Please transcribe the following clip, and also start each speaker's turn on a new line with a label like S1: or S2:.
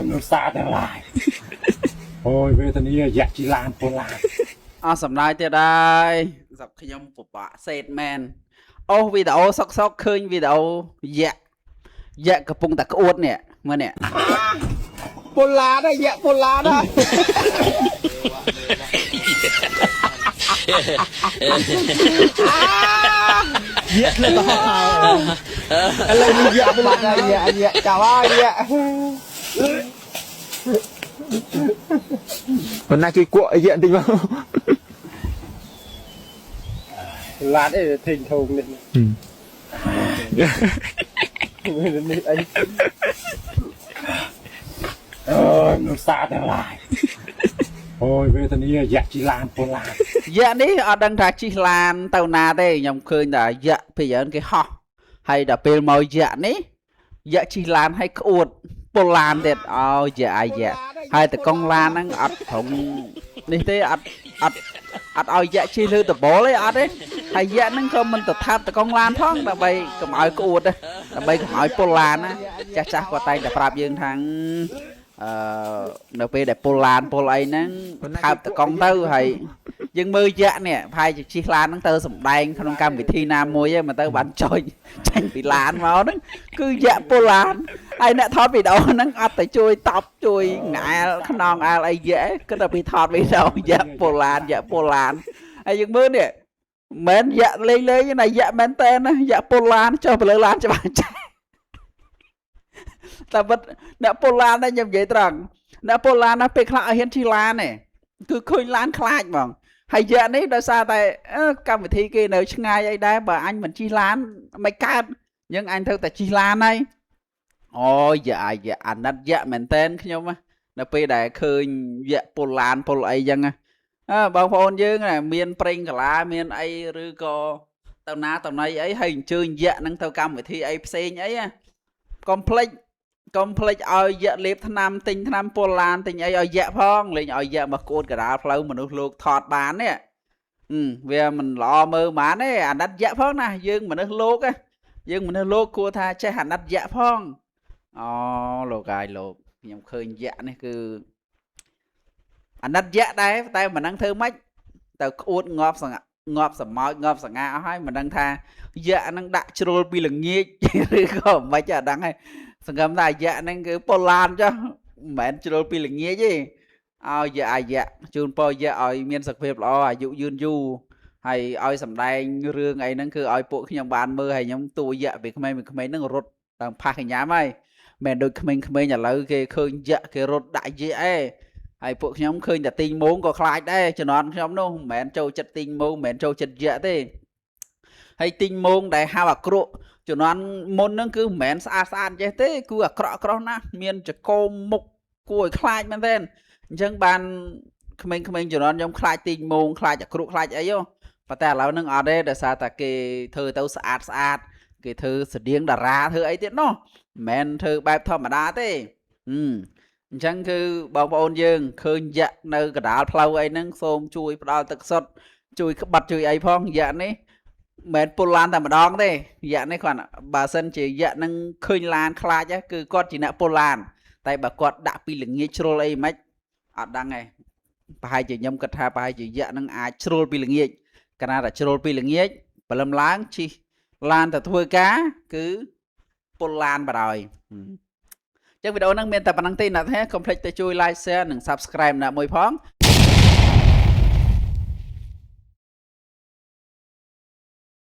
S1: មនុស្សសាទាំងឡាយអូយវេទនាយៈជីឡានពលឡាន
S2: អស់សំណើចទៀតហើយស្រាប់ខ្ញុំពិបាកសេតមែនអូសវីដេអូសុកសុកឃើញវីដេអូយៈយៈកំពុងតែក្អួតនេះមើលនេះ
S3: ពលឡានយៈពលឡានហើយ
S4: យៈធ្លាក់ទៅហោះខោ
S3: ឥឡូវនេះយៈបាត់ហើយយៈយៈចាប់ហើយយៈ
S4: ប៉ុន្តែជួយគក់យៈបន្តិចមក
S3: ឡានអីធេងធងនេះនេះអី
S1: អើយមនុស្សសាទាំងឡាយអូយវេទនាយៈជីឡានពលឡាន
S2: យៈនេះអត់ដឹងថាជិះឡានទៅណាទេខ្ញុំឃើញតែយៈពីច្រើនគេហោះហើយដល់ពេលមកយៈនេះយៈជិះឡានឲ្យក្អួតពលឡានទៀតអោយៈអាយៈហើយតកង់ឡានហ្នឹងអត់ត្រង់នេះទេអត់អត់អត់ឲ្យយៈជិះលើដបលទេអត់ទេហើយយៈហ្នឹងក៏មិនទៅថាបតកង់ឡានផងដើម្បីកុំឲ្យក្អួតទេដើម្បីកុំឲ្យពលឡានណាចាស់ចាស់គាត់តែងតែប្រាប់យើងថាអឺនៅពេលដែលពលឡានពលអីហ្នឹងថើបតកង់ទៅហើយ យើងមើលយៈនេះប្រហែលជាជិះឡានហ្នឹងទៅសំដែងក្នុងកម្មវិធីណាមួយឯងមកទៅបានចុចចេញពីឡានមកហ្នឹងគឺយៈពលឡានហើយអ្នកថតវីដេអូហ្នឹងអត់ទៅជួយតបជួយងែលខ្នងអែលអីយៈឯងគិតតែពីថតវីដេអូយៈពលឡានយៈពលឡានហើយយើងមើលនេះមិនមែនយៈលេងលេងទេណាយៈមែនតើណាយៈពលឡានចុះទៅលើឡានច្បាស់ចាស់តែពិតអ្នកពលឡានហ្នឹងខ្ញុំនិយាយត្រង់អ្នកពលឡានណាពេលខ្លះអត់ហ៊ានជិះឡានទេគឺឃើញឡានខ្លាចហ្មង ហើយយៈនេះដោយសារតែកម្មវិធីគេនៅឆ្ងាយអីដែរបើអញមិនជិះឡានមិនកើតយើងអញត្រូវតែជិះឡានហើយអូយយៈអាយៈអាណិតយៈមែនតែនខ្ញុំណានៅពេលដែលឃើញយៈពលឡានពលអីចឹងណាអើបងប្អូនយើងណាមានប្រេងកាឡាមានអីឬក៏ទៅណាទៅណីអីហើយអញ្ជើញយៈហ្នឹងទៅកម្មវិធីអីផ្សេងអីណាកុំភ្លេចកុំភ្លេចឲ្យយៈលេបថ្នាំទិញថ្នាំពលឡានទិញអីឲ្យយៈផងលេងឲ្យយៈមកក្អួតកដាលផ្លូវមនុស្សលោកថតបាននេះ អឺវាមិនល្អមើលហ្មងទេអាណិតយៈផងណាយើងមនុស្សលោកណាយើងមនុស្សលោកគួរថាចេះអាណិតយៈផងអូលោកអាយលោកខ្ញុំឃើញយៈនេះគឺអាណិតយៈដែរតែមិនដឹងធ្វើម៉េចទៅក្អួតងាប់សងាងាប់សម្ោចងាប់សងាអស់ហើយមិនដឹងថាយៈហ្នឹងដាក់ជ្រុលពីល្ងាច ឬក៏មិនអត់ដឹងហើយសង្ឃឹមថាយៈហ្នឹងគឺប៉ុលឡានចុះមិនមែនជ្រុលពីល្ងាចទេ ឲ្យយៈអាយៈជូនពរយៈឲ្យមានសុខភាពល្អអាយុយឺនយូរហើយឲ្យសម្ដែងរឿងអីហ្នឹងគឺឲ្យពួកខ្ញុំបានមើលហើយខ្ញុំទួយៈពីក្មេងពីក្មេងហ្នឹងរត់តាមផាសកញ្ញាហើយមិនដូចក្មេងៗឥឡូវគេឃើញយៈគេរត់ដាក់យៈឯងហើយពួកខ្ញុំឃើញតែទីងមងក៏ខ្លាចដែរជំនាន់ខ្ញុំនោះមិនមែនចូលចិត្តទីងមងមិនមែនចូលចិត្តយៈទេហើយទីងមងដែលហៅអាក្រក់ជំនាន់មុនហ្នឹងគឺមិនមែនស្អាតស្អាតចេះទេគឺអាក្រក់អាក្រក់ណាស់មានចកោមមុខគួរឲ្យខ្លាចមែនទែន អញ្ចឹងបានក្មេងៗជំនាន់ខ្ញុំខ្លាចទីងមងខ្លាចអាក្រក់ខ្លាចអីហ៎ប៉ុន្តែឥឡូវហ្នឹងអត់ទេដោយសារតែគេធ្វើទៅស្អាតស្អាតគេធ្វើស្តៀងតារាធ្វើអីទៀតនោះមិនមែនធ្វើបែបធម្មតាទេហឹមអញ្ចឹងគឺបងប្អូនយើងឃើញយៈនៅកណ្ដាលផ្លូវអីហ្នឹងសូមជួយផ្ដល់ទឹកសុទ្ធជួយក្បាត់ជួយអីផងយៈនេះមិនមែនពុលឡានតែម្ដងទេយៈនេះគាត់បើសិនជាយៈហ្នឹងឃើញឡានខ្លាចហ៎គឺគាត់ជាអ្នកពុលឡាន តែបើគាត់ដាក់ពីល្ងាចជ្រុលអីមិន អត់ដឹងទេប្រហែលជាខ្ញុំគិតថាប្រហែលជាយៈនឹងអាចជ្រុលពីល្ងាចកាលណាតែជ្រុលពីល្ងាចព្រលឹមឡើងជិះឡានទៅធ្វើការគឺពុលឡានបណ្ដោយអញ្ចឹងវីដេអូហ្នឹងមានតែប៉ុណ្្នឹងទេណាស់ទេកុំភ្លេចទៅជួយ like share និង subscribe ណាមួយផង